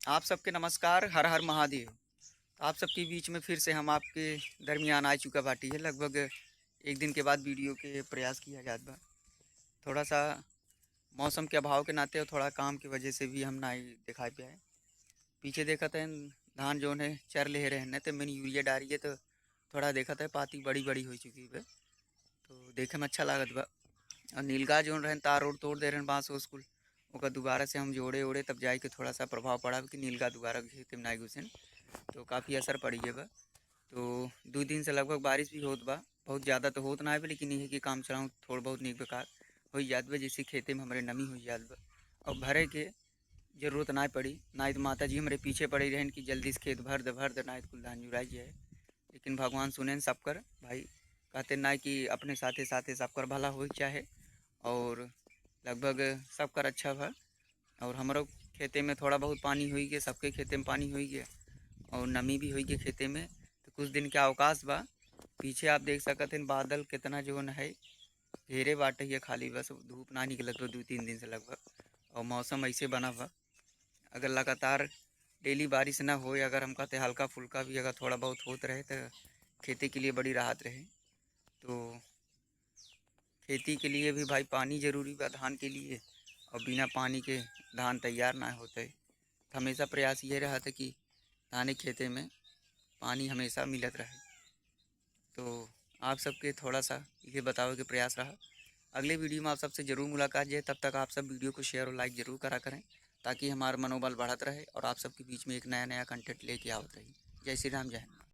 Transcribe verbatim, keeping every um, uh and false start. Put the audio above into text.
आप सबके नमस्कार, हर हर महादेव। आप सबके बीच में फिर से हम आपके दरमियान आ चुका बाटी है। लगभग एक दिन के बाद वीडियो के प्रयास किया जात बा। थोड़ा सा मौसम के अभाव के नाते और थोड़ा काम की वजह से भी हम ना ही दिखाई पाए। पीछे देखत हैं, धान जौन है चर ले रहे हैं, तो मैंने यूरिया डारी है, तो थोड़ा देखत है, पाती बड़ी बड़ी हो चुकी है, तो देखे में अच्छा लागत बा। और नीलगाय जौन रहन, तार उर तोड़ दे रहन, बांस ओस कुल, ओकर दोबारा से हम जोड़े ओड़े, तब जाए के थोड़ा सा प्रभाव पड़ा कि नीलगाय दोबारा खेते में ना घुसेन, तो काफ़ी असर पड़ी गए बा। तो दो दिन से लगभग बारिश भी होत बा, बहुत ज़्यादा तो होत ना है, लेकिन यही कि काम चलाऊँ थोड़ा बहुत नीक बेकार हो जात बा, जिससे खेते में हमारे नमी हो जात बा। और भरे के जरूरत ना पड़ी, ना तो माता जी हमारे पीछे पड़ी रहन कि जल्दी से खेत भर दे, भर दे, ना तो कुल धान जुराई जाए। लेकिन भगवान सुनेन सबकर भाई, कहते ना कि अपने साथे साथे सबकर भला हो चाहे, और लगभग सबकर अच्छा भा। और हमरो खेते में थोड़ा बहुत पानी होई गया, सबके खेते में पानी होई गया और नमी भी होई गया खेते में, तो कुछ दिन के अवकाश बा। पीछे आप देख सकत हैं बादल कितना जौन है घेरे बाटे, ये खाली बस धूप ना निकलत बा दो तीन दिन से लगभग, और मौसम ऐसे बना बा। अगर लगातार डेली बारिश ना होए, अगर हम कहते हल्का फुल्का भी अगर थोड़ा बहुत होत रहे, तो खेती के लिए बड़ी राहत रहे। तो खेती के लिए भी भाई पानी जरूरी बा धान के लिए, और बिना पानी के धान तैयार ना होते। हमेशा प्रयास ये रहा था कि धाने खेते में पानी हमेशा मिलत रहे। तो आप सबके थोड़ा सा ये बतावे के प्रयास रहा। अगले वीडियो में आप सबसे जरूर मुलाकात जाए, तब तक आप सब वीडियो को शेयर और लाइक जरूर करा करें, ताकि हमारा मनोबल बढ़त रहे और आप सबके बीच में एक नया नया कंटेंट लेके आवत रही। जय श्री राम, जय हिंद।